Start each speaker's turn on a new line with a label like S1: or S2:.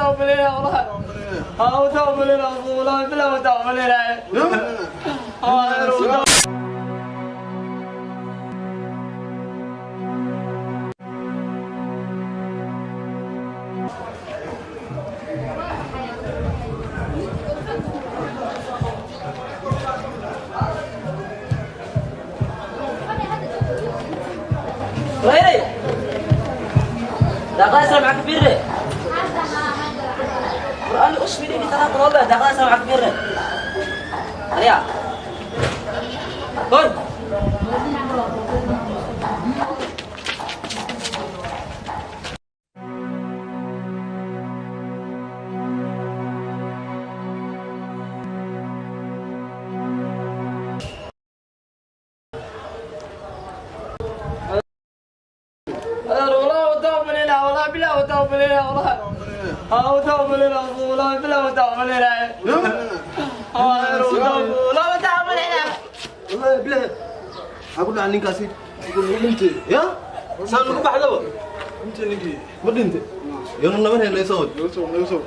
S1: wataa umaleynaya wallahi. Haa, wataa umaleynaya wallahi, bilaa wataa umaleynaya. Haa, adeer, wataa.
S2: Wayray, daaqadaas maxaa ka fiirne? War ani usmini ni tara qoloba daaqadaas maxaa ka fiirne? Aliya. Hor.
S1: Adeer, wallahi wataa umaleynaya wallahi, bilaa wataa umaleynaya wallahi. Haa, wataa umaleynaya wallahi, bilaa wataa umaleynaya. Haa, adeer, wataa, wallahi wataa umaleynaya.
S3: Wallahi bilahi, maxaa ku dhacay ninkaasi? Dhintay ya, saa lagu baxdaba.
S4: Dhintay ninkii.
S3: Ma dhintay? Yoona naban helay soo.
S4: Naga soo, naga soo.